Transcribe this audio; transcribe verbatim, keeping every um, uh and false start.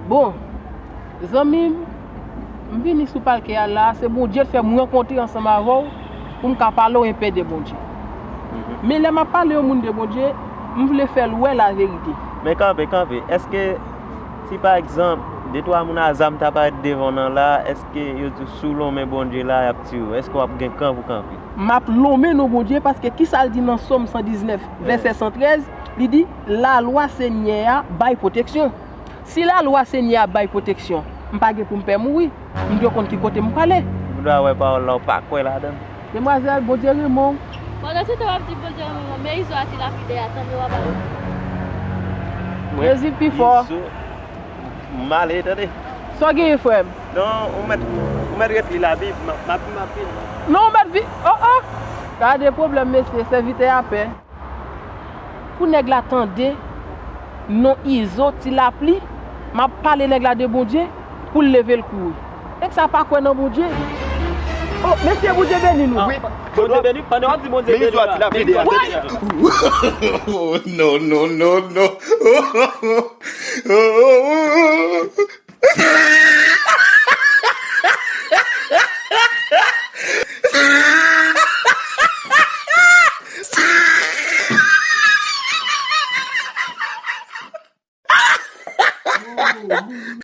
Bon, zanmi m, m vini sou palkè a la, se Bondye k fè m rankontre ansanm avè w pou m ka pale w enpe de Bondye. Men lè m ap pale yon moun de Bondye, m vle fè l wè laverite. Men kanpe, kanpe, èske si pa egzanp, de twa moun a zam ta parèt devan w nan la, èske yo di w si w lonmen Bondye la, y ap tiye w? Èske w ap gen kan pou kanpe? M ap lonmen non Bondye, paske kisa l di nan Sòm san diznèf, vèsè san trèz? Li di, lalwa Senyè a bay pwoteksyon. Si lalwa Senyè a bay pwoteksyon, m pa gen pou m pè mouri. M dwe konn ki kote m prale. Ou dwe wè pawòl la, ou pa kwè ladan l. Demwazèl, Bondye renmen w. Pandan se tan w ap di Bondye renmen mwen, men Izo a ti lapidè a, tande w ap ale. Jezi pi fò. Izo, m ale, tande. Sa w genyen, frè m? Non, ou mèt, ou mèt ret li Labib, m ap, m ap, m ap vin. Non, ou mèt vin. Oh, oh! Gade pwoblèm, mesye, sèvitè a pè. Pou nèg la tande non Izo, ti lapli, m ap pale nèg la de Bondye, pou l leve l kouri. Nèg sa pa kwè nan Bondye. Oh, mesye, Bondye beni nou. Wi. Bondye beni, pandan w ap di Bondye beni la. Men Izo a ti lapli de a. Oh, no, no, no, no.